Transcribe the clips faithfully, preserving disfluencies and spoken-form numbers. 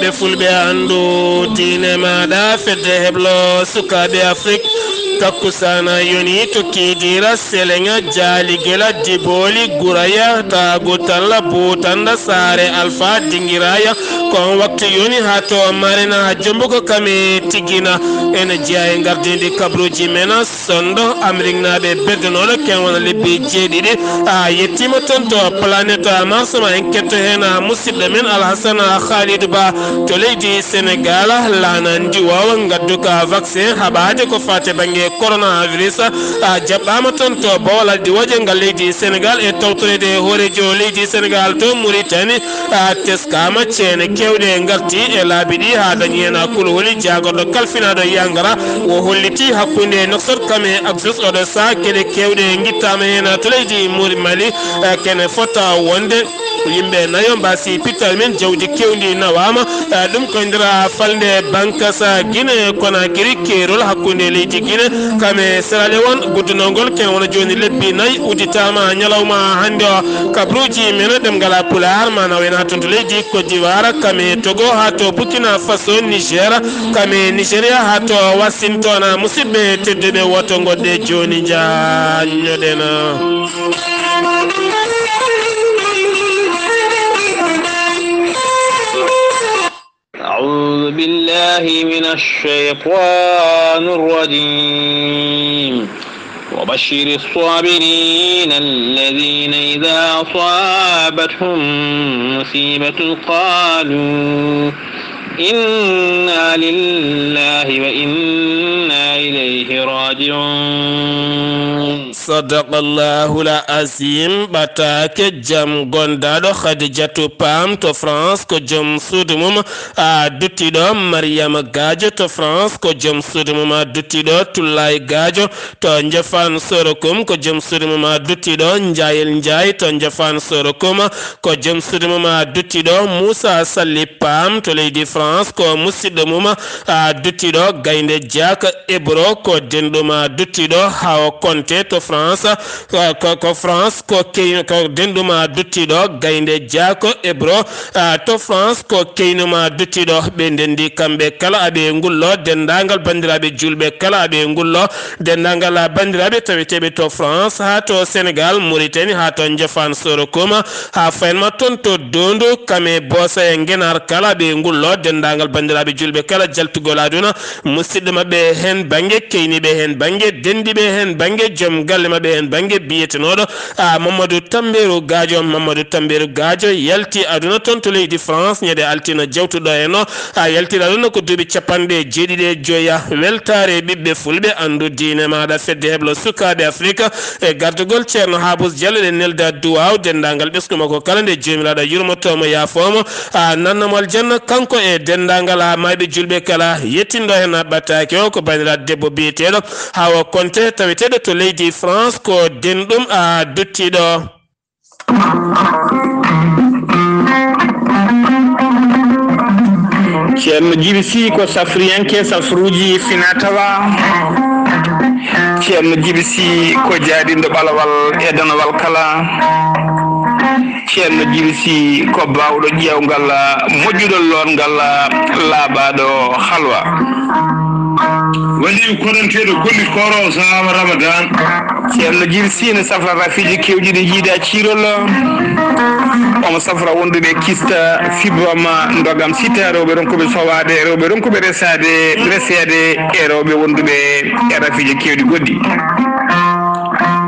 Ɓe fulɓe anndu diine maaɗa, fedde heblo sukaaɓe Afrik. Takkusaana yoni to Kiidiira, Seleŋa, Jaaligela, Dibooli, Guraya, Taagu Talla, Buutanda, Saare Alfa, Dingiraya. Ko on waktu yoni haa to Marina, haa Jombuko kame Tigina. Ene jeyaa e ngardiindi kabruuji men. Sondo Ameriknaaɓe beddanooɗo ken wona lebbi jeeɗiɗi. A yettiima toon to Planète Mars, ma en ketto heen a musidɗo men Alhasana Khalidou Ba to leydi Senegal, laana ndiwoowa ngadduka vaccin haɓaade ko faati bannge coronavirus. A jaɓɓaama toon to Bawol Diwooje ngal leydi Senegal e tawtoreede hooreejo leydi Senegal to Mauritanie. A teskaama ceene keewɗe ngarti e laabi ɗi haa dañi heen a kulhuli jaagorɗo kalfinaaɗo yangara o holliti hakkunde Nouakchott kam e Axis oɗo saha geɗe keewɗe ngittaama heen to leydi Mauritanie. Eh, kene fota wonde yimɓe nayo mbaasi pittaali men jawdi keewndi nawaama. Eh, ɗum ko nder falnde Bankasa Guinée Conakry keerol hakkunde leydi Guinée kam e Sierra Leone guddunongol ken wona jooni lebbi nayi udditaama ñalawma hannde o. Kabruuji men ɗemngal Pulaar ma nawe na toon to leydi Côte d'Ivoire, kame Togo haa to Burkina Faso, Niger, kame Nigeria haa to Washington. Musidɓe tedduɓe, woto ngonɗe jooni njaññoɗen. أعوذ بالله من الشيطان الرجيم. وبشر الصابرين الذين إذا أصابتهم مصيبة قالوا إنا لله وإنا إليه راجعون. Sadaqallahul Azim. Ɓataake jam gondaaɗo Khadijatou Pam to France, ko joom suudu mum a duttiɗo. Mariama Gadio to France, ko joom suudu mum a duttiɗo. Tullay Gadio to Njofaan Sorokum, ko joom suudu mum a duttiɗo. Njayel Njaay to Njofaan Sorokum, ko joom suudu mum a duttiɗo. Moussa Salli Pam to leydi France, ko musidɗo mum a duttiɗo. Gaynde Diak Ebro, ko denɗum a duttiɗo. Hawa Konte to France, ko, ko France, ko key-, ko denɗum a duttiɗo. Gaynde Diak Ebro, a, to France, ko keynum a duttiɗo. Ɓe ndenndi kamɓe kala aɓe ngullo, denndaangal banndiraaɓe juulɓe kala aɓe ngullo, denndaangal banndiraaɓe taweteeɓe to France, haa to Senegal, Mauritanie, haa to Njofaan Sorokum, haa faynma toon to Doondu, kame Boosa e Ngenaar kala aɓe ngullo, denndaangal banndiraaɓe juulɓe kala jaltugol aduna, musidɗo maɓɓe heen bannge, keyniiɓe heen bannge, denndiiɓe heen bannge, joom galle maɓɓe heen bannge, biyetenooɗo, a, Mamadou Tambédou Gadio. Mamadou Tambédou Gadio yalti aduna toon to leydi France, ñande altine jawtuɗo heen o, a, yalti aduna ko duuɓi capanɗe jeeɗiɗi e joya. Weltaare ɓiɓɓe fulɓe, anndu diine maaɗa, fedde heblo sukaaɓe Afrika, e gardugol Ceerno Habous Diallo, ɗe nelda duwaaw denndaangal ɓesngu makko kala, nde Joomiraaɗo yurmoto mo, yaafo mo, a, nanna mo aljanna, kanko e denndaangal a, maayɓe juulɓe kala. Yettinɗo heen a ɓataake o ko banndiraaɗo debbo biyeteeɗo Hawa Konte, taweteeɗo to leydi France, ko denɗum a duttiɗo. Ceerno Jibi Sy ko safriyanke safruuji fina tawa. Ceerno Jibi Sy ko jaadinɗo ɓalawal e danawal kala. Ceerno Jibi Sy ko baawɗo ƴeewngal, moƴƴuɗo loorngal, laaɓaaɗo halwa. Woni koronteeɗo golli kooro o sahaa Ramadan. Ceerno Jibi Sy ne safra rafiiji keewɗi ɗi njiida ciirol. Omo safra wonduɓe kista, fibrome, ndogam sita, rewɓe ronkuɓe sowaade, rewɓe ronkuɓe resaade, reseede, e rewɓe wonduɓe e rafiiji keewɗi goɗɗi.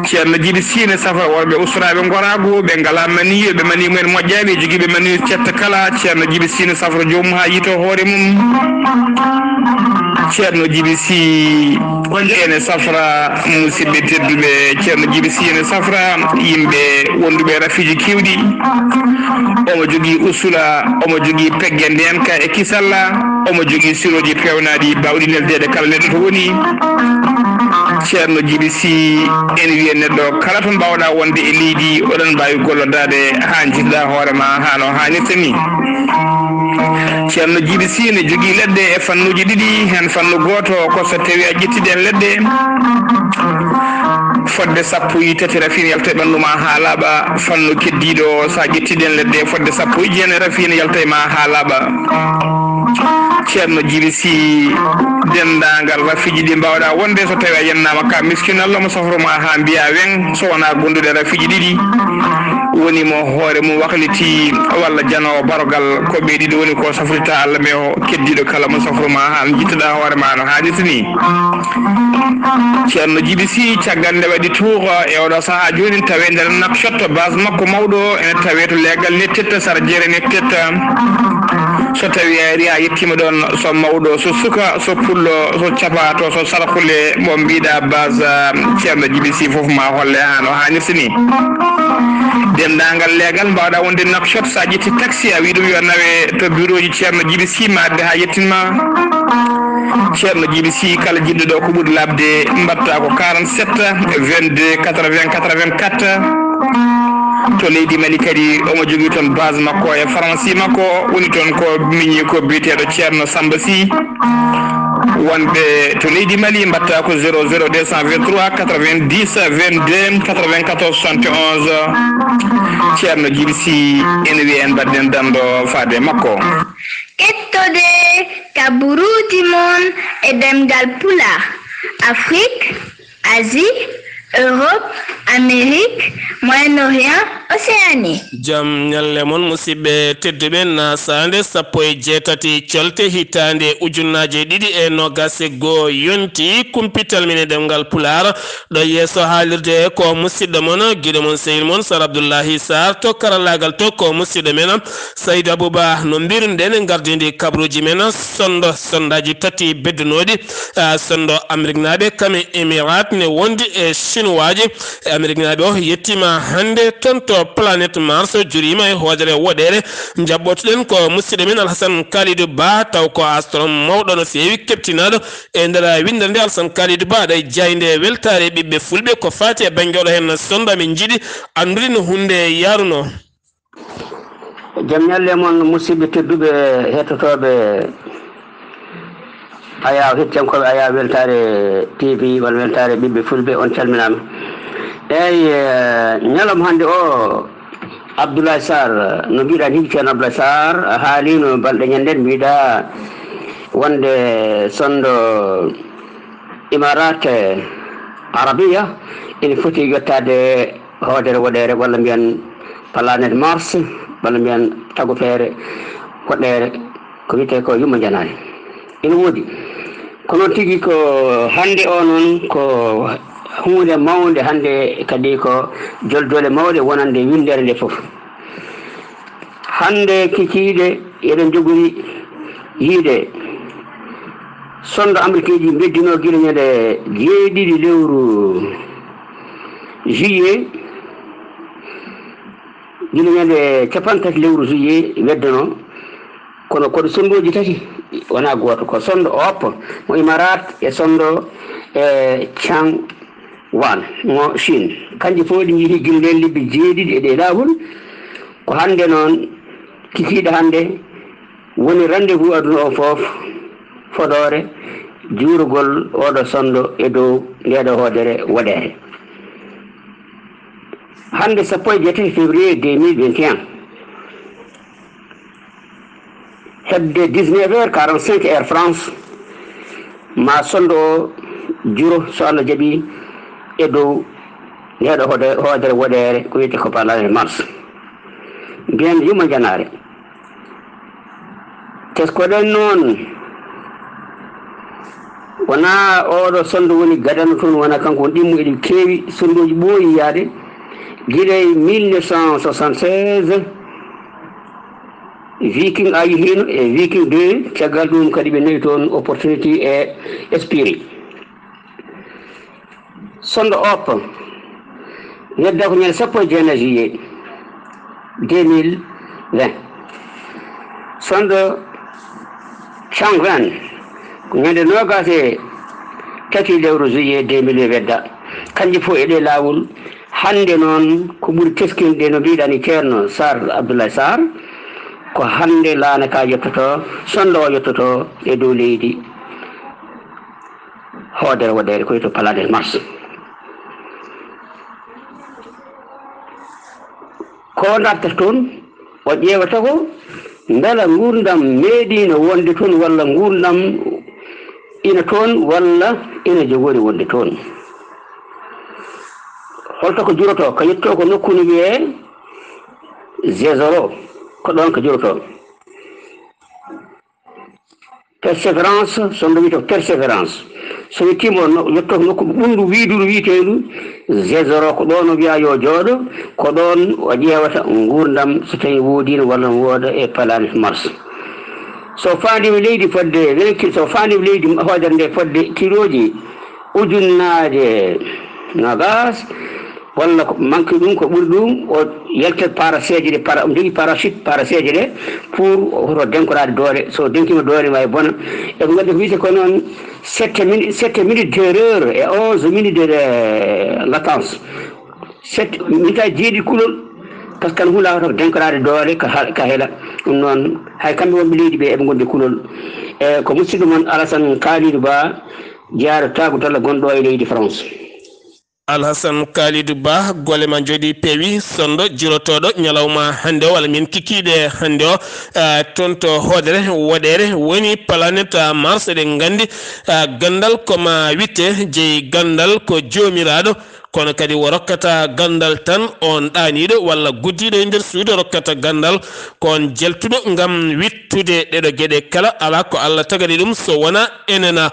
Ceerno Jibi Sy ne safra worɓe ustoraaɓe ngoraagu, ɓe ngalaa maniyu, ɓe maniyu mumen moƴƴaani, e jogiiɓe maniyu cetta kala. Ceerno Jibi Sy ne safra joomum haa yiytoo hoore mum. Ceerno Jibi Sy ene safra, musidɓe tedduɓe, Ceerno Jibi Sy ene safra yimɓe wonduɓe e rafiiji keewɗi. Omo jogii usula, omo jogii pegge ndeenka e kisalla, omo jogii sirooji peewnaaɗi baawɗi neldeede kala neɗɗo to woni. Ceerno Jibi Sy, ene wiyee neɗɗo kala to mbaawɗaa wonde e leydi, oɗon mbaawi gollodaade haa njiɗ-ɗaa hoore ma haa no haanirta ni. Ceerno Jibi Sy ne jogii leɗɗe e fannuuji ɗiɗi, heen fannu gooto ko so tawii a ƴettii ɗeen leɗɗe, Fodde sappo e tati rafi ina yalta e ɓanndu ma haa laaɓa. Fannu keddiiɗo, so a ƴetti ɗeen leɗɗe, fodde sappo e jeenayi rafi ina yalta e ma haa laaɓa. Ceerno Jibi Sy, denndaangal rafiiji ɗi mbaawɗa wonde, so tawii a yennaama ka miskin, Allah mo safru ma haa mbiyaa weŋ, so wonaa gonduɗe rafiiji ɗiɗi, woni mo hoore mum wakliti walla janoowo barogal, ko ɓe ɗiɗo woni ko safrita Allah, mais o keddiiɗo kala mo safru ma haa njittaɗa hoore ma no haanirta ni. Ceerno Jibi Sy, caggal nde waɗi tour e oɗo sahaa jooni, tawi nder Nouakchott, base makko mawɗo ene tawe to leegal Nettet, Sara Jeere Nettet. So tawi a ari a yettima ɗon, so mawɗo, so suka, so pullo, so capato, so sarkule, mo mbiɗa base, ah, Ceerno Jibi Sy, fof ma holle ha no haanirta ni. Denndaangal leegal mbawɗa wonde Nouakchott, sa ƴetti taxi, a wi ɗum yo nawe to bureau ji Ceerno Jibi Sy, ma adde ha yettinma. Ceerno Jibi Sy, kala jiɗɗo ɗo ko ɓuri labde, mbatta ko quarante-sept, vingt-deux, quatre-vingts, quatre-vingt-quatre. To leydi Mali kadi, omo jogii toon base makko e pharmacie makko, woni toon ko miñi ko biyeteeɗo Ceerno Samba Sy. Wonɓe to leydi Mali mbatta ko zéro zéro deux cent vingt-trois quatre-vingt-dix vingt-deux quatre-vingt-quatorze soixante et onze. Ceerno Jibi Sy ene wiya en mbaɗden dando faade makko. Kettode ka buruuji mon e ɗemngal Pulaar, Afrik, Asie, Europe, Amérique, Moyen-Orient, Océanie. Jam ñalle mon, musidɓe tedduɓe, nasaande sappo e jeetati colte hitaande ujunnaaje ɗiɗi e noogaas e goo yonti. Kumpital men e ɗemngal Pulaar, ɗo yeeso haalirde ko musidɗo mon, giɗo mon, sehil mon, Sar Abdullahi Sarr. To karallaagal to ko musidɗo men, Saydou Abouba. No mbiruɗen, en ngardini kabruuji men, sonndo, sonndaaji tati beddunooɗi, ah, sonndo Ameriknaaɓe, kam e Emirat ne wondi e Chinoiseji. E Ameriknaaɓe o yettiima hannde toon to Planète Mars, juriima e hoodere woɗeere. Njaɓɓotoɗen ko musidɗo men Alhassane Kalidou Ba, taw ko astronome mawɗo no feewi, keɓtinaaɗo e nder winndere nde. Alhassane Kalidou Ba, aɗa e jaaynde weltaare ɓiɓɓe fulɓe ko faati e bannge oɗo heen sonndo, amin njiɗi anndude no huunde yahrunoo. Jam ñalle mon, musidɓe tedduɓe hettotooɓe Ayaw, hettiyankooɓe Ayaw Weltaare T V walla Weltaare Ɓiɓɓe Fulɓe, on calminaama. Eey, eh, ñalawma hannde o, Abdoulaye Sarr, no mbiɗa ni, Ceerno Abdoulaye Sarr, a haalino balɗe ñannden, mbiɗa wonde sonndo Imarat Arabiya ina foti yottaade hoodere woɗeere, walla mbiyen planète Mars, walla mbiyen tagofeere woɗeere, ko wiyetee ko yumma janaare. Ina woodi. Ko noon tigi, ko hannde o noon ko huunde mawnde, hannde kadi ko joljole mawɗe wonande winndere nde fof. Hannde kikiiɗe eɗen njogori yiide sonndo Ameriknaaɓe beddinoo gila ñande jeeɗiɗi lewru juillet, gila ñande cappanɗe tati lewru juillet weddono, kono ko sonndooji tati, wonaa gooto, ko sonndo O P mo Imarat e sonndo, e, Chang Wan mo Chine. Kanji fof ɗi njii gila ndeen lebbi jeeɗiɗi e ɗe laawol. Ko hannde noon, kikiiɗe hannde, woni rendez-vous aduna o fof, fodoore juurugol oɗo sonndo e dow ndeɗo hoodere woɗeere. Hannde sappo e jeetati février deux mille vingt et un, hedde dix-neuf heures quarante-cinq heure France, ma sonndo o juro, so Allah jaɓi, e dow ndeɗo hoode-, hoodere woɗeere, ko wiyetee ko planète Mars. Mbiyen yumma janaare. Teskoɗen noon, wonaa oɗo sonndo woni gadano toon, wonaa kanko woni ɗimmo, eɗi keewi sonndooji ɓooyi yaade. Gila e mille neuf cent soixante-seize, Viking a yehiino e Viking deux, caggal ɗum kadi ɓe nawi toon Opportunity e Spirit. Sonndo O P wedda ko ñande sappo e jeenayi juillet deux mille vingt. Sonndo Chang'e ko ñande noogaas e tati lewru juillet deux mille vingt wedda. Kanji fof e ɗe laawol. Hannde noon ko ɓuri teskinde, no mbiɗa ni, Ceerno Sarr, Abdoulaye Sarr, ko hannde laana ka yettoto, sonndo o yettoto e dow leydi. Hoodere woɗeere ko wiyetee planète Mars. Ko o dartata toon, o ƴeewata ko mbela nguurndam meeɗiino wonde toon, walla nguurndam ina toon, walla ina jogori wonde toon. Holto ko jurotoo? Ko yettoo ko nokku no wiyee Zézoro, ko ɗoon ko jurotoo. Persévérance, so nde wiyetee ko persévérance. So yettiima o no-, yetto ko nokku ɓunndu wiiduɗo wiyeteendu Zézoro, ko ɗoon o wiyaa yo jooɗo, ko ɗoon o ƴeewata nguurndam so tawii woodiino walla no wooda e planète Mars. So faandiima leydi fodde vingt ki-, so faandiima leydi hoodere nde fodde kilooji ujunnaaje noogaas, walla ko manque ɗum, ko ɓuri ɗum, o yalta paraseeje ɗe, para-, omo jogii parachute, paraseeje ɗe, pour o hoto denkoraade doole. So denkiima doole, ma e bona. Eɓe nganndi ko wiyetee ko noon sept minutes, sept minutes d'erreur et onze minutes de, de latence. Sept, minutes jeeɗiɗi kulol, parce que hula hoto denkoraade doole ka ha-, ka hela. Ɗum noon, hay kamɓe wonɓe leydi ɓe eɓe ngondi kulol. E ko musidɗo mon Alassane Kalidou Ba, jaaɗo Taagu Talla gonɗo e leydi France. Alhasan Kalidou Ba, golle ma njooɗi peewi, sonndo jirotooɗo ñalawma hannde o, walla min kikiiɗe hannde o, ah, toon to hoodere woɗeere woni planète Mars. Eɗen nganndi, ah, ganndal ko ma witte, jeyi ganndal ko joomiraaɗo, kono kadi o rokkata ganndal tan on ɗaaniiɗo walla guddiiɗo e nder suudu rokkata ganndal, ko on jaltuɗo ngam wittude ɗeɗo geɗe kala. Alaa ko Allah tagani ɗum so wonaa enen.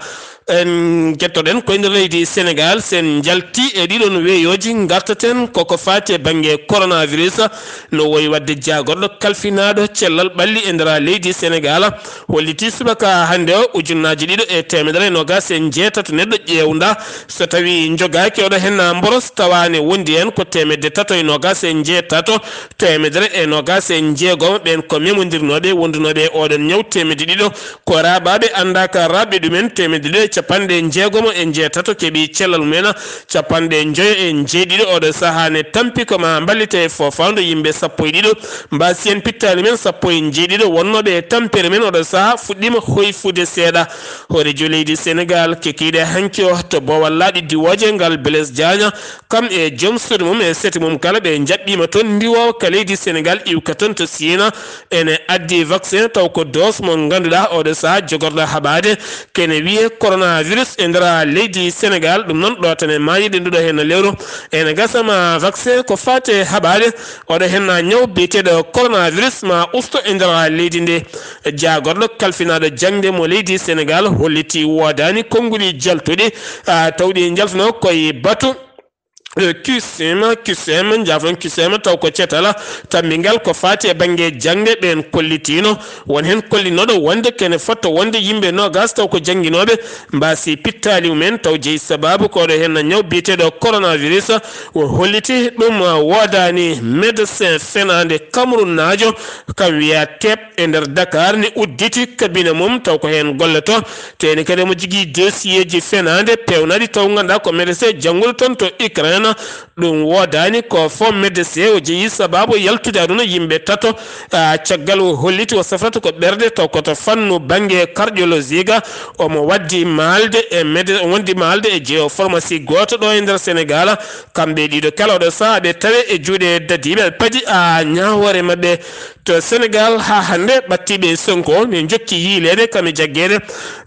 En njettoɗen ko e nder leydi Senegaal, so en njalti e ɗiɗon weeyooji, ngartaten koko faati e bannge coronavirus. No woyi waɗde jaagorɗo kalfinaaɗo cellal ɓalli e nder leydi Senegaal, holliti subaka hannde o ujunnaaji ɗiɗo e teemedere e noogaas e njeetato neɗɗo ƴeewnda. So tawii njogaaki oɗo henna mboros, tawaani wondi heen ko teemedde tato e noogaas e njeetato, teemedere e noogaas e njeegomo ɓeen ko memondirnooɓe wondunooɓe e oɗon ñaw teemedde ɗiɗo. Ko raaɓaaɓe anndaaka raaɓɓe ɗumen, teemedde ɗiɗo e capanɗe njeegomo e njeetato keɓi cellal mumen, capanɗe njoyo e njeeɗiɗo oɗo sahaa ne tampi ko ma mballite e foofaandu yimɓe sappo e ɗiɗo. Mbaasi en pittaali men sappo e njeeɗiɗo wonnooɓe e tampere men oɗo sahaa fuɗɗiima hoyfude seeɗa. Hooreejo leydi Senegaal kekiiɗe hanki o to boowal laaɗi diwooje ngal Blaise Diagne, kam e joom suudu mum e seti mum kala, ɓe njaɓɓiima toon ndiwoowo ka leydi Senegaal, iwka toon to Siina. Ene addi vaccin, taw ko dose mo ngannduɗaa oɗo sahaa jogorɗo haɓaade, kene wiyee coronavirus e nder leydi Senegaal. Ɗum noon, ɗo tan e maayi ɗe nduɗo heen lewru. Ene gasa ma vaccin ko faate haɓaade oɗo heen ñaw biyeteeɗo coronavirus ma usto e nder leydi ndi. Jaagorɗo kalfinaaɗo jaŋde mo leydi Senegaal holliti woodaani konnguli jaltuɗi, ah, tawɗi njaltunoo koye batu. Eh, Q C M, Q C M, njaafon Q C M, taw ko cetal tammbingal ko faati e bannge jaŋde. Ɓeen kollitiino won heen kollinooɗo wonde kene fotto wonde yimɓe noogaas taw ko jannginooɓe mbaasi pittaali mumen, taw jeyi sabaabu ko oɗo heen ñaw biyeteeɗo coronavirus. O holliti ɗum woodaani. Médecin fenaande Camerounaajo kam wiyaa teep e nder Dakar ne udditi cabinet mum, taw ko heen golloto. Teeni kadi omo jogii dossier ji fenaande peewnaaɗi, taw ngannduɗaa ko médecin jannguɗo toon to Ukraine. Ɗum woodaani, ko faux médecin. O jeyi sabaabu yaltude aduna yimɓe tato. Ah, caggal o holliti o safrata ko ɓernde, taw ko to fannu bannge cardiologie ga. Omo waddi maalde e méde-, o wondi maalde e jeyo pharmacie gooto ɗo e nder Senegaal. Kamɓe ɗiɗo kala oɗo sahaa ɓe tawe e juuɗe dadiiɓe, ɓe padi a ñaawoore maɓɓe. To Senegaal haa hannde, ɓattiiɓe Sonko ne njokki yiileede kam e jaggeede.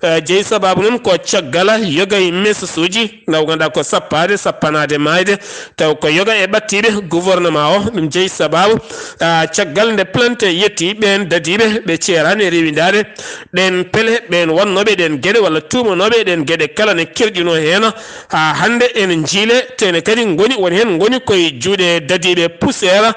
Eh, jeyi sabaabu noon ko caggal yoga e meesusuuji, ndaw ngannduɗaa ko sappaade, sappanaade, maayde. Taw ko yoga e ɓattiiɓe gouvernement o, ɗum jeyi sabaabu, ah, caggal nde plainte yetti ɓeen dadiiɓe, ɓe ceeraani e rewindaade. Ɗeen pele, ɓeen wonnooɓe ɗeen geɗe walla tuumanooɓe ɗeen geɗe kala ne kerƴunoo heen. Haa hannde ene njiile, tene kadi ngoni, woni heen ngoni koye juuɗe dadiiɓe poussière.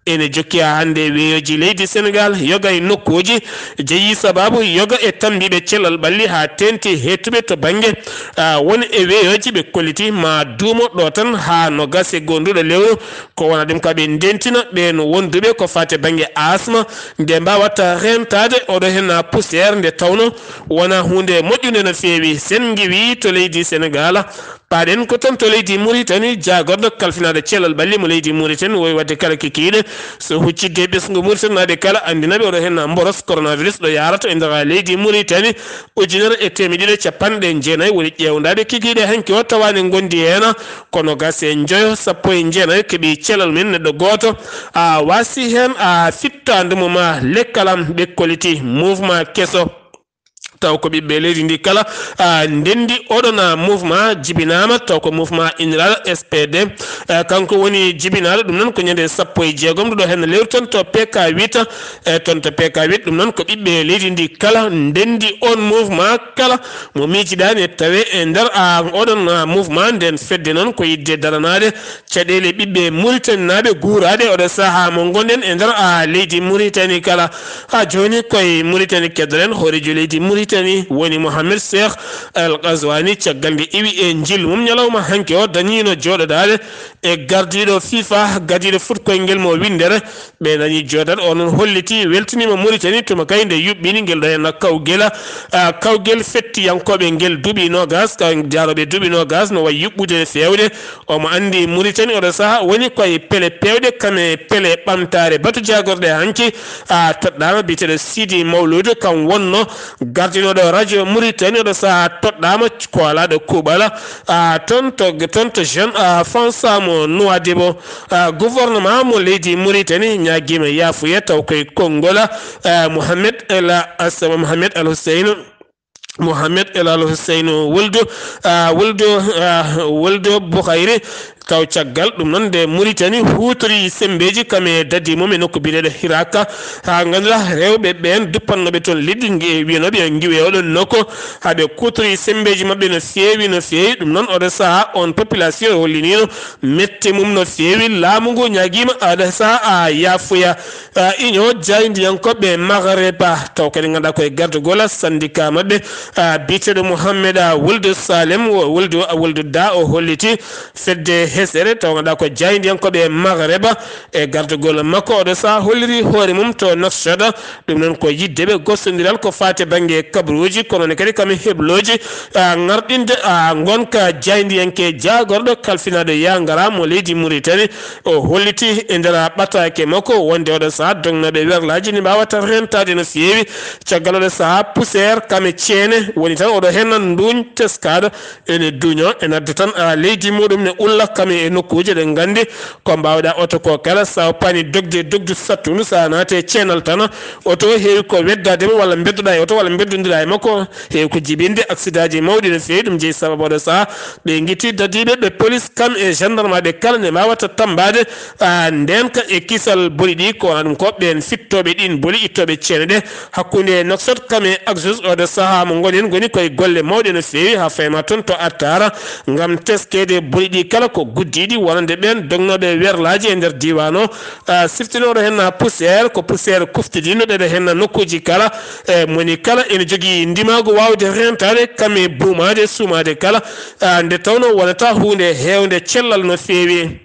Ene jokki haa hannde weeyooji leydi Senegaal, yoga e nokkuuji jeyi sabaabu yoga e tammbiiɓe cellal ɓalli haa teeŋti heettuɓe to bannge, ah, won e weeyooji ɓe kolliti ma duumo ɗo tan haa noogaas e go'o nduɗo lewru. Ko wona ɗum ka ɓe ndentina ɓeen wonduɓe ko faati bannge asma, nde mbaawata reentaade oɗo heen poussière nde tawno wona huunde moƴƴunde no feewi. Sen ngiwi to leydi Senegaal, Paɗen ko toon to leydi Mauritanie, jaagorɗo kalfinaaɗo cellal ɓalli mo leydi Mauritanie wowi waɗde kala kikiiɗe. So huccitde e ɓesngu Mauritanie naaɓe kala, anndina ɓe oɗo heen mboros coronavirus ɗo yaarata e nder leydi Mauritanie. Ujunere e teemedde ɗiɗi e capanɗe jeenayi woni ƴeewndaaɓe kikiiɗe hanki o, tawaani ngondi heen ko noogaas e njoyo, sappo e jeenayi keɓi cellal mum neɗɗo gooto. A waasi heen a fittaandu mum a lekkalam ɓe kolliti mouvement keso. Taw ko ɓiɓɓe leydi ndi kala, a, ndenndi oɗon, a, mouvement jibinaama, taw ko mouvement inniraaɗo S P D. E, kanko woni jibinaaɗo, ɗum noon ko ñande sappo e jeegom ɗo heen lewru toon to P K huit, e, toon to P K huit, ɗum noon ko ɓiɓɓe leydi ndi kala ndenndi on mouvement kala mo miijiɗaani e tawe e nder, a, oɗon, a, mouvement. Nden fedde noon ko yiɗde daranaade caɗeele ɓiɓɓe Mauritanie naaɓe guuraade oɗo sahaa mo ngonɗen e nder, a, leydi Mauritanie kala. Haa jooni koye Mauritanie keddoɗen hooreejo leydi Mauritanie woni Mohamed Cheikh El Ghazouani, caggal nde iwi e njillu mum ñalawma hanki o dañiino jooɗodaade e gardiiɗo FIFA, gardiiɗo foot koyngel mo winndere. Ɓe dañi jooɗaade, o noon holliti weltaniima Mauritanie tuma kay nde yuɓɓini ngel ɗo henna kawgel, a, kawgel fettiyankooɓe ngel duuɓi noogaas, ka jaarooɓe duuɓi noogaas no wayi yuɓɓude feewde. Omo anndi Mauritanie oɗo sahaa woni koye pele peewɗe, kame pele ɓamtaare batu jaagorɗe hanki, a, toɗɗaama biyeteeɗo Sidi Mawludu, kam wonno gardinooɗo radio Mauritanie oɗo sahaa toɗɗaama koolaaɗo kuuɓal, a, toon to, toon to Jeune, a, Fansa mo Nouadhibou, a, gouvernement mo leydi Mauritanie ñaagiima yaafuya taw koye konngol, a, Mohamed El As-, Mohamed Al Hussein. Mohamed El Al Hussein Wuldu, a, Wuldu, a, Wuldu Bukhayri. Taw caggal ɗum noon nde Mauritanie huutori semmbeeji kam e dadi mum e nokku biyeteeɗo Hiraka, haa ngannduɗaa rewɓe ɓeen duppannooɓe toon liɗɗi ngi-, wiyanooɓe yo ngiwe oɗon nokku, haa ɓe kuutori semmbeeji maɓɓe no feewi, no feewi. Ɗum noon oɗo sahaa on population o holliniino mette mum no feewi. Laamu ngu ñaagiima oɗo sahaa a yaafuya. A, union jaayndiyankooɓe Maghreb, a, taw kadi ngannduɗaa koye gardagol syndicat maɓɓe, a, biyeteeɗo Mohamed, a, Wuldu Salem, o, Wuldu, a, Wuldu Da, o holliti fedde hesere, taw ngannduɗaa ko jaayndiyankooɓe Maghreb e gardagol makko. Oɗo sahaa holliri hoore mum to Nouakchott, ɗum noon ko yiɗde ɓe gostondiral ko faati bannge kabaruuji, kono ne kadi kam e heblooji, a, ŋarɗinde, a, ngonka jaayndiyanke jaagorɗo kalfinaaɗo yaangara mo leydi Mauritanie. O holliti e nder ɓataake makko wonde oɗo sahaa dognooɓe werlaaji ne mbaawata rentaade no feewi. Caggal oɗo sahaa poussière kam e ceene woni tan oɗo heen nduuñ teskaaɗo ene duuño, ene adda tan, a, leydi muɗum ne ulla kam e nokkuuje ɗe nganndi ko mbaawɗaa oto ko kala sa paani dogde dogdu sattundu, sa naati e ceenal tan oto heewi ko weddaade mo walla mbeddoɗaa e oto walla mbeddondiraa e makko. Heewi ko jibinde accident ji mawɗi no feewi, ɗum jeyi sababu oɗo sahaa ɓe ngitti dadiiɓe ɓe police kam e gendarme ɓe kala ne mbaawata tammbaade, a, ndeenka e kisal boli ɗi, ko wona ɗum ko ɓeen fittooɓe ɗiin boli, ittooɓe ceene ɗe hakkunde Nouakchott kam e Axouch. Oɗo sahaa mo ngonen ngoni koye golle mawɗe no feewi, haa fayma toon to Attara, ngam teskeede boli ɗi kala ko guddiiɗi wonande ɓeen dognooɓe werlaaji e nder diiwaan o. A, siftinooɗo heen poussière, ko poussière kuftidinno ɗeɗo heen nokkuuji kala, e moni kala ene jogii ndimaagu waawde rentaade kam e buumaade, suumaade kala, a, nde tawnoo wonata huunde heewnde cellal no feewi.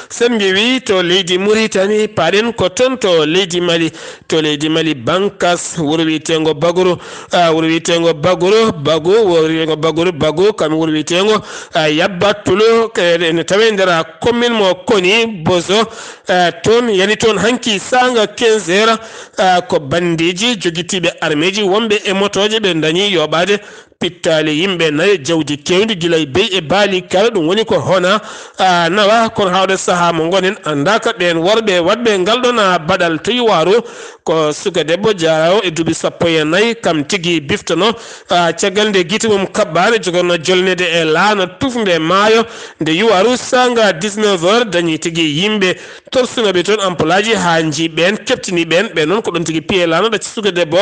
Sen ngewi to leydi Mauritanie, paɗen ko toon to leydi Mali. To leydi Mali, Bankas, wuro wiyeteengo Baguru, a, wuro wiyeteengo Baguru, Bagu, wuro wiyeteengo Baguru, Bagu, kam wuro wiyeteengo, a, Yabba Tulu, ke-, ene tawee nder commune mo Koni Bozo, a, toon, yani toon hanki saanga quinze heures, a, ko bandiiji jogitiiɓe armeeji wonɓe e motooje ɓe ndañi yooɓaade pittaali yimɓe nayo, jawdi keewndi gila e beyi e baali kala, ɗum woni ko hona, a, nawa, kono haa oɗo sahaa mo ngonen anndaaka ɓeen worɓe waɗɓe ngal ɗoon, a, baɗal to Yuwaaru. Ko suka debbo jaaraawo e duuɓi sappo e nayi, kam tigi biftono, a, caggal nde gite mum kaɓɓaani, jogorno jolneede e laana tufnde maayo, nde Yuwaaru saanga dix-neuf heures dañi tigi yimɓe torsunooɓe toon ampulaaji haa nji ɓeen, keɓtini ɓeen. Ɓeen noon ko ɗoon tigi piye laana ɗacci suka debbo.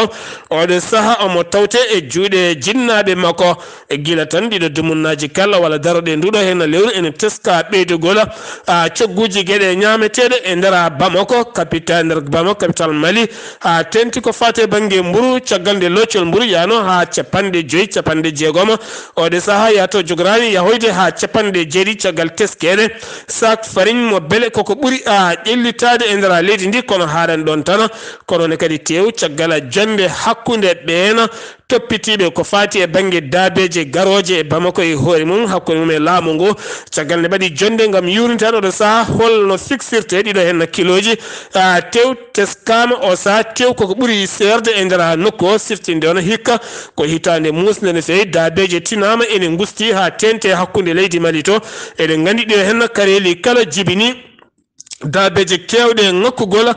Oɗo sahaa omo tawte e juuɗe jinnaaɓe makko. E gila tan ɗiɗo dumunnaaji kala walla darooɗe nduɗo heen lewru ene teska ɓeydugol, cogguuji geɗe ñaameteeɗe e nder Bamako, capital, nder Bamako, capital Mali. Teeŋti ko faati e bannge mburu, caggal nde loocol mburu yaano haa capanɗe joyi, capanɗe jeegom. Oɗo sahaa yahata jogoraani yahoyde haa capanɗe jeeɗiɗi caggal teskeede. Saak fariñ mo bele koko ɓuri ƴellitaade e nder leydi ndi, kono haaɗani ɗoon tan. Kono ne kadi teew caggal jonnde hakkunde ɓeen toppitiiɓe ko faati e bannge daabeeje garooje e Bamako e hoore mum, hakkunde mum e laamu ngu. Caggal nde mbaɗi jonnde ngam yuurnitaade oɗo sahaa hol no fiksirtee ɗiɗo heen kilooji, teew teskaama o sahaa, teew koko ɓuri seerde e nder nokku o, siftinde on hikka ko hitaande muusnde no feewi, daabeeje tinaama ene ngusti haa teeŋti hakkunde leydi Mali to. Eɗen nganndi ɗiɗo heen kareeli kala jibini daabeeje keewɗe ŋakkugol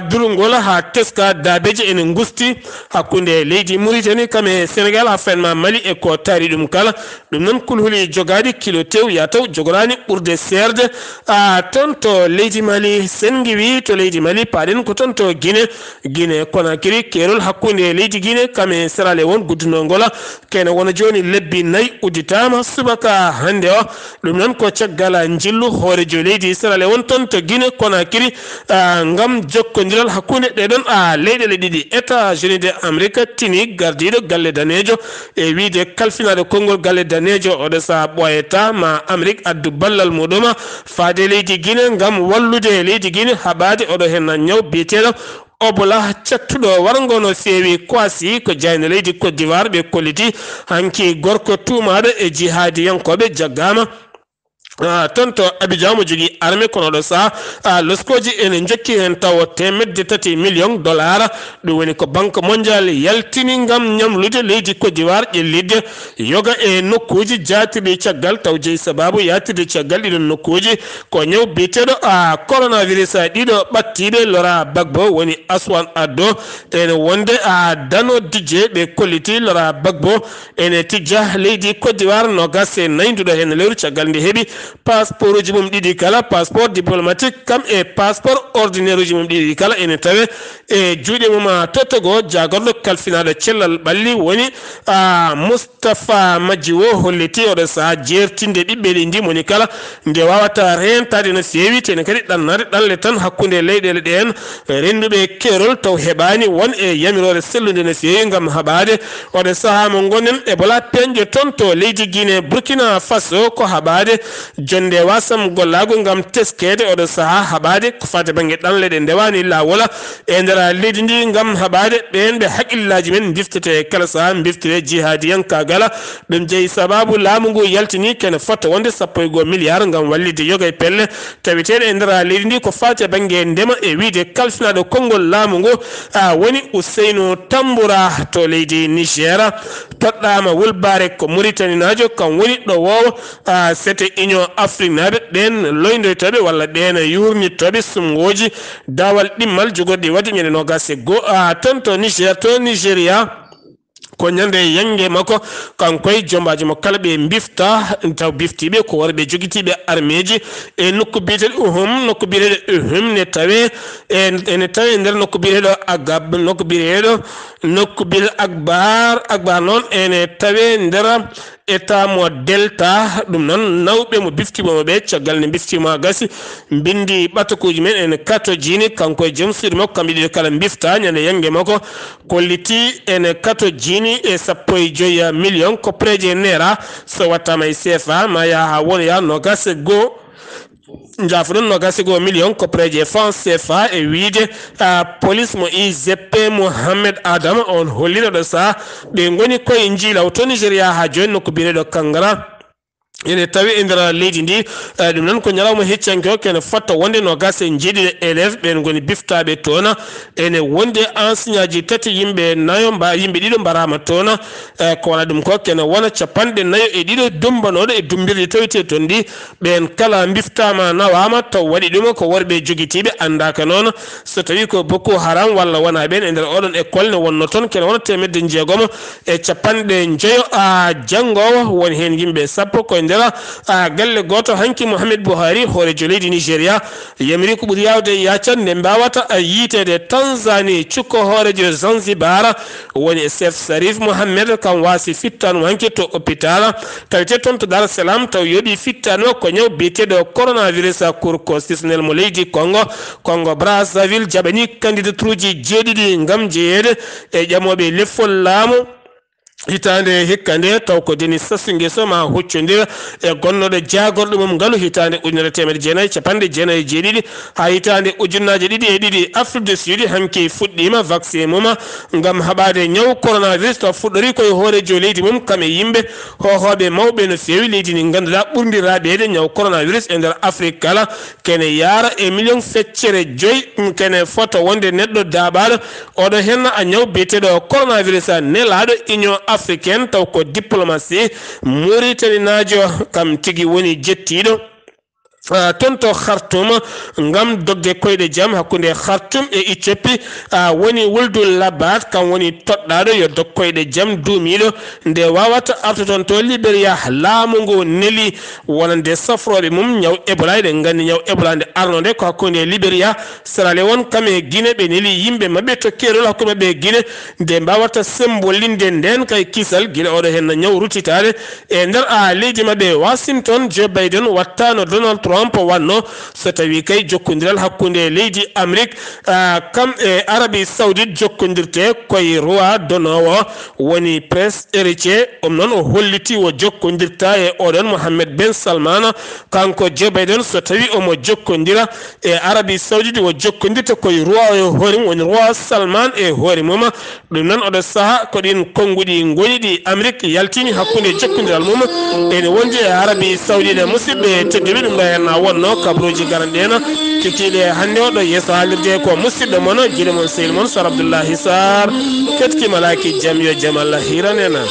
durungol haa teska, daabeeje ene ngusti hakkunde leydi Muritani kam e Senegal, haa fenma Mali e ko taari ɗum kala. Ɗum noon kulhuli jogaaɗi kilo teew yataw jogoraani ɓurde seerde. Toon to leydi Mali, sen ngiwi to leydi Mali, paaɗen ko toon to Gine, Gine Konakiri, keerol hakkunde leydi Gine kam e Sierra Leone guddunoo ngol kene wona jooni lebbi nayi udditaama subaka hannde o. Ɗum noon ko caggal njillu hooreejo leydi Sierra Leone toon to Gine Konakiri, ngam jokkondiral hakkunde ɗee ɗoon leyɗeele ɗiɗi. États-Unis de Amérique tini gardiiɗo galle daneejo e wiyde kalfinaaɗo konngol galle daneejo oɗo sahaa ɓooyata ma Amérique addu ballal muɗum faade leydi Gine ngam wallude leydi Gine haɓaade oɗo heen ñaw biyeteeɗo Ebola, cattuɗo warngo no feewi Kwasi, ko jaaynde leydi Côte d'Ivoire ɓe kolliti hanki. Gorko tuumaaɗo e jihaadiyankooɓe jaggaama toon to Abidjan, mo jogii arme, kono oɗo sahaa loskooji ene njokki heen tawo teemedde tati million dollar. Ɗum woni ko Banque Mondiale yaltini ngam ñamlude leydi Côte d'Ivoire ƴellitde yoga e nokkuuji jaatirɗi caggal, taw jeyi sabaabu yaatirde caggal ɗiɗon nokkuuji ko ñaw biyeteeɗo coronavirus. Ɗiɗo ɓattiiɓe Laurent Gbagbo woni Assoumani Addo, ene wonde Dano Didier ɓe kolliti. Laurent Gbagbo ene tijja leydi Côte d'Ivoire noogaas e nayi nduɗo heen lewru caggal nde heɓi passeport uji mum ɗiɗi kala, passeport diplomatique kam e passeport ordinaire uji mum ɗiɗi kala ene tawe e juuɗe mum. Tottogoo jaagorɗo kalfinaaɗo cellal ɓalli woni Mus Tafa Majji o holliti oɗo sahaa jeertinde ɓiɓɓe leydi ndi moni kala nde wawata reentaade no feewi, tene kadi ɗannade ɗanle tan hakkunde leyɗeele ɗeen rennduɓe keerol taw heɓaani won e yamiroore sellunde no feewi ngam haɓaade oɗo sahaa mo ngonɗen. Ebola peeñɗo toon to leydi Guinée, Burkina Faso ko haɓaade jonnde wasam gollaagu ngam teskeede oɗo sahaa haɓaade ko faati bannge ɗanle ɗe ndewaani laawol e nder leydi ndi ngam haɓaade ɓeen ɓe haqqillaaji men mbiftetee kala sahaa, mbiftire jihaadiyankaagal. Ɗum jeyi sabaabu laamu ngu yaltini kene fota wonde sappo e goo miliyaar ngam wallitde yoga e pelle taweteeɗe e nder leydi ndi ko faati e bannge ndema e wiyde kalfinaaɗo konngol laamu ngu, a, woni Ousseynou Tamboura to leydi Niger. Toɗɗaama wulbaare ko Muritaninaajo, kam woni ɗowoowo, a, sete Union Afrique naaɓe, ɓeen loyndoytooɓe walla ɓeen yuurnittooɓe suɓngooji daawal ɗimmal jogorɗi waɗde ñande noogaas e goo, a, toon to Niger, to Nigeria. Ko ñande yannge makko, kanko e jombaaji mo kala ɓe mbifta, taw biftiiɓe ko worɓe jogitiiɓe armeeji e nokku biyeteeɗo Uhum, nokku biyeteeɗo Uhum ne tawe e, ene tawe nder nokku biyeteeɗo Agab, nokku biyeteeɗo, nokku biyeteeɗo Agbar, Agbar noon ene tawe nder État mo Delta. Ɗum noon nawɓe mo biftiima mo ɓe, caggal nde mbiftiima gasi, mbindi ɓatakuuji men ene katojini, kanko e joom suudu makko, kamɓe ɗiɗo kala mbifta ñande yannge makko. Kolliti ene katojini e sappo e joyi million koppareeje naira, so wattaama e C F A, ma yaha haa wona yaha noogaas e goo, njaafoɗon, noogaas e goo million koppareeje franc C F A, e wiyde, a, police mo I G P Mohamed Adama, on holliri oɗo sahaa ɓe ngoni koye njiilaw to Nigeria haa jooni nokku biyeteeɗo Kangara. Ene tawi e nder leydi ndi, eh, ɗum noon ko ñalawma heccanke o, kene fotta wonde noogaas e njeeɗiɗo élève ɓeen ngoni biftaaɓe toon. Ene wondi enseignantji tati, yimɓe nayo mba-, yimɓe ɗiɗo mbaraama toon. Eh, ko wona ɗum ko kene wona capanɗe nayo e ɗiɗo dumbanooɗo e dumbirɗi tawetee toon ɗi. Ɓeen kala mbiftaama, nawaama, taw waɗi ɗum ko worɓe jogitiiɓe, anndaaka noon so tawi ko Boko Haram walla wonaa ɓeen. E nder oɗon école ne wonno toon kene wona teemedde njeegom e capanɗe njoyo a janngoowo, woni heen yimɓe sappo koye Dera, a, galle gooto hanki Mohamed Buhari, hooreejo leydi Nigeria, yamiri ko ɓuri yaawde e yaacan nde mbaawata, a, yiiteede Tanzanie, cukko hooreejo Zanzibar, woni Chef Sharif Mohamed, kam waasi fittaandu hanki to hôpital, tawetee toon to Dar es Salaam, taw yoɓi fittaandu ko ñaw biyeteeɗo coronavirus, Cour constitutionnelle mo leydi Congo. Congo Brazzaville jaɓani candidature uji jeeɗiɗi ngam jeyeede e ƴamooɓe lefol laamu. Hitaande hikka nde, taw ko Denis Sassou Nguesso ma huccondira e gonnooɗo jaagorɗo mum ngalu hitaande ujunere teemedde jeenayi e capanɗe jeenayi e jeeɗiɗi haa hitaande ujunnaaje ɗiɗi e ɗiɗi. Afrique du Sud hanki fuɗɗiima vaccin mum ngam haɓaade ñaw coronavirus, taw fuɗɗori ko e hooreejo leydi mum kam e yimɓe hoohooɓe mawɓe no feewi. Leydi ndi ngannduɗaa ɓurndi raaɓeede ñaw coronavirus e nder Afrique kala, kene yaara e million feccere joyi, kene fota wonde neɗɗo daaɓaaɗo. Oɗo henna a ñaw biyeteeɗo coronavirus a nelaaɗo Union Africaine, taw ko diplomatie Muritaninaajo kam tigi woni jettiiɗo, a, toon to Khartoum ngam dogde koyɗe jam hakkunde Khartoum e Éthiopie, a, woni Wuldu Labat, kam woni toɗɗaaɗo yo dog koyɗe jam duumiiɗo nde waawata artu toon to Liberia. Laamu ngu neli wonande safrooɓe mum ñaw Ebola. Eɗen nganndi ñaw Ebola nde arnoo nde ko hakkunde Liberia, Sierra Leone kam e Guinée. Ɓe neli yimɓe maɓɓe to keerol hakkunde maɓɓe e Guinée nde mbaawata sembolinde ndeen kay kisal gila oɗo henna ñaw ruttitaade e nder, a, leydi maɓɓe Washington. Joe Biden wattaano Donald Trump wannoo so tawii kay jokkondiral hakkunde leydi Amérique, a, kam e Arabie Saoudite jokkondirte koye roi donoowo woni Prince Héritier. Ɗum noon o holliti o jokkondirta e oɗon Mohammed Ben Salman. Kanko Joe Biden so tawii omo jokkondira e Arabie Saoudite, o jokkondirta koye roi e hoore mum, woni roi Salman e hoore mum. Ɗum noon oɗo saha ko ɗin konnguɗi ngoni ɗi Amérique yaltini hakkunde jokkondiral mum ene wondi e Arabie Saoudite. Musidɓe tedduɓe, ɗum ɗo henna wonno kabaruuji garanɗi en kikkiiɗe hannde oɗo yeeso haalirde ko musidɗo mon, giɗo mon, sehil mon Sar Abdoullahi Sarr. Ketki malaaki jam, yo jam Allah hiran en.